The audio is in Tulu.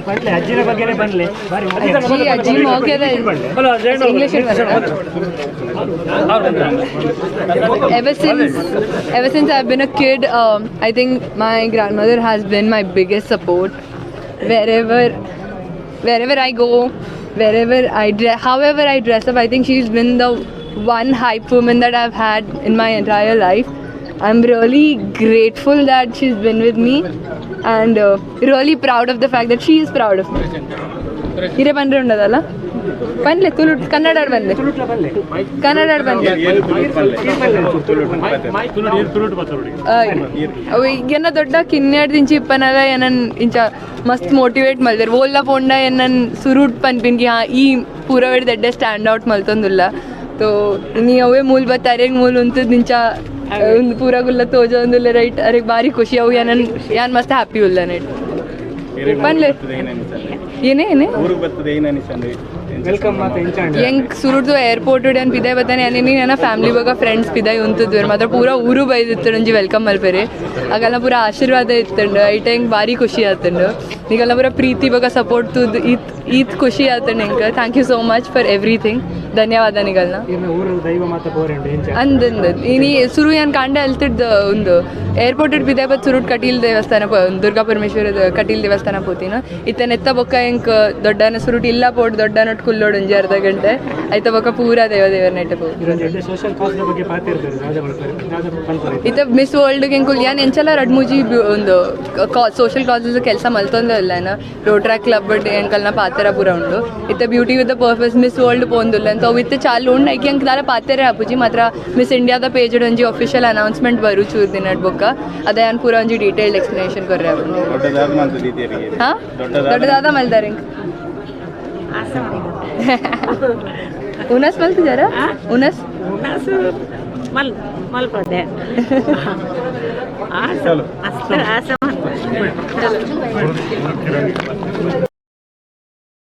ಪನ್ಲೆ, ಅಜ್ಜಿನ ಬಗ್ಗೆನೇ ಪನ್ಲೆ ಬಾರಿ. ಅಜ್ಜಿ ಅಜ್ಜಿ ಮೋಕೆದ English. Ever since I've been a kid, I think my grandmother has been my biggest support. Wherever I go, wherever I dress, however I dress up, I think she's been the one hype woman that I've had in my entire life. I'm really grateful that she's been with me and really proud of the fact that she is proud of me. ಹಿರೇ ಬಂದ್ರೆ ಉಂಡದಲ್ಲ, ಪನ್ಲೆ ತುಳು, ಕನ್ನಡ ಪನ್ಲೆ, ಕನ್ನಡ ಪನ್ಲೆ. ಅವು ಎನ್ನ ದೊಡ್ಡ ಕಿನ್ಯಾಡ್ ದಿಂಚಿ ಇಪ್ಪನಗ ಏನನ್ ಇಂಚ ಮಸ್ತ್ ಮೋಟಿವೇಟ್ ಮಲ್ದೆರ್. ಓಲ್ಲ ಪೋಂಡ ಎನ್ನನ್ ಸುರುಟ್ ಪನ್ಪಿನ್ಕಿ, ಹಾ, ಈ ಪೂರವೇಡ್ ದೆಡ್ಡೆ ಸ್ಟ್ಯಾಂಡ್ ಔಟ್ ಮಲ್ತೊಂದುಲ್ಲ. ತೋ ಇನಿ ಅವೇ ಮೂಲ್ ಬತ್ತ, ಅರೆಗ್ ಮೂಲ್ ಉಂತುದ್ ಇಂಚ ಒಂದು ಪೂರ ಗುಲ್ಲ ತೋಜೊಂದುಲ್ಲ, ರೈಟ್? ಅರೆಗ್ ಬಾರಿ ಖುಷಿ ಅವು. ಏನನ್ ಯಾನ್ ಮಸ್ತ್ ಹ್ಯಾಪಿ ಉಲ್ಲ ನೆಟ್. ಪನ್ಲೆ, ಏನೇ ಏನೇ. ಊರಿಗೆ ಬರ್ತದೆ ಏನು ಅನಿಸಂడి? Welcome ಮಾತ ಇಂಚಾಂಡ್. ಎಂಕ್ ಸುರುಟು ಏರ್ಪೋರ್ಟ್ ಏನ್ ಪಿದಾಯ್ ಬತ್ತಾನೆ, ಏನೇನಿ ನನ್ನ ಫ್ಯಾಮಿಲಿ ಬಗ ಫ್ರೆಂಡ್ಸ್ ಪಿದಾಯ್ ಉಂತುದ್ವೇರ್. ಮಾತ್ರ ಪೂರ ಊರು ಬೈದಿತ್ತು, ಒಂಜಿ welcome ಮಲ್ಪೆರೆ. ಅಗಲ್ನ ಪೂರ ಆಶೀರ್ವಾದ ಇತ್ತುಂಡು. ಐಟ ಎಂಕ್ ಬಾರಿ ಖುಷಿ ಆತುಂಡು. ನಿಗಲ್ನ ಪೂರ ಪ್ರೀತಿ ಬಗ ಸಪೋರ್ಟ್ ತೂದ್ ಈತ್ ಈತ್ ಖುಷಿ ಆತುಂಡು ಎಂಕ್. Thank you so much for everything. ಧನ್ಯವಾದ ನಿಗಲ್ನ. ಇರ್ನ ಊರು ದೈವ ಮಾತ ಪೋರೆಂಡು ಎಂಚ? ಅಂದಂದು ಇನಿ ಸುರು ಯಾನ್ ಕಾಂಡೆ ಅಲ್ತಿಡ್ದು ಒಂದು ಏರ್ಪೋರ್ಟ್ ಪಿದಾಯ್ ಬತ್ ಸುರುಟ್ ಕಟೀಲ್ ದೇವಸ್ಥಾನ ದುರ್ಗಾ ಪರಮೇಶ್ವರ ಕಟೀಲ್ ದೇವಸ್ಥಾನ ಪೋತಿನ. ಇತ್ತ ನೆತ್ತ ಬೊಕ್ಕ ಎಂಕ್ ದೊಡ್ಡನ ಸುರುಟ್ ಇಲ್ಲ ಪೋಟ್ ದೊಡ್ಡನೊಟ್ಟು ಕುಲ್ಲೋಡು ಒಂಜಿ ಅರ್ಧ ಗಂಟೆ ಐತ. ಬೊಕ್ಕ ಪೂರ ದೇವ ದೇವರ ಪೋ. ಇದೊಂದು ಎಡ್ಡೆ ಸೋಷಿಯಲ್ ಕಾಸ್ ಬಗ್ಗೆ ಪಾತಿರ್ತಾರೆ, ದಾದ ಮಲ್ಪರೆ, ದಾದ ಪನ್ಪರೆ? ಇತ್ತ ಮಿಸ್ ವರ್ಲ್ಡ್ ಎಂಕುಲ್ ಯಾನ್ ಎಂಚಲ ರಡ್ ಮೂಜಿ ಒಂದು ಸೋಷಿಯಲ್ ಕಾಸಸ್ ಕೆಲಸ ಮಲ್ತೊಂದೇ ಇಲ್ಲ. ರೋಟ್ರಾಕ್ಟ್ ಕ್ಲಬ್ ಎಂಕಲ್ನ ಪಾತೆರ ಪೂರ ಉಂಡು. ಇತ್ತ beauty with the purpose Miss World ಪೋಂದುಲ್ಲ ಅಂತ ಅವು ಇತ್ತೆ ಚಾಲು ಉಂಡು. ಐಕೆ ಎಂಕ್ ದಾಲ ಪಾತೆರೆ ಆಪುಜಿ. ಮಾತ್ರ ಮಿಸ್ ಇಂಡಿಯಾದ ಪೇಜ್ ಒಂಜಿ ಅಫಿಷಿಯಲ್ ಅನೌನ್ಸ್ಮೆಂಟ್ ಬರು ಚೂರು ದಿನಡ್ ಬೊಕ್ಕ. ಅದೇ ಯಾನ್ ಪೂರ ಒಂಜಿ ಡೀಟೇಲ್ಡ್ ಎಕ್ಸ್ಪ್ಲನೇಷನ್ ಕೊರ್ರೆ ಆಪುಂಡು. ದೊಡ್ಡದಾದ ಮಂತ್ ದೀದಿಯರಿಗೆ. ಹಾ, ದೊಡ್ಡದಾದ ಮಲ್ದಾರೆ. ಉನಸ್ ಮಲ್ತಿದಾರ ಉನಸ್? ಉಣಸು ಮಲ್ ಮಲ್ಪದೆ ಆಸ ಅಸ್ತ ಆಸ.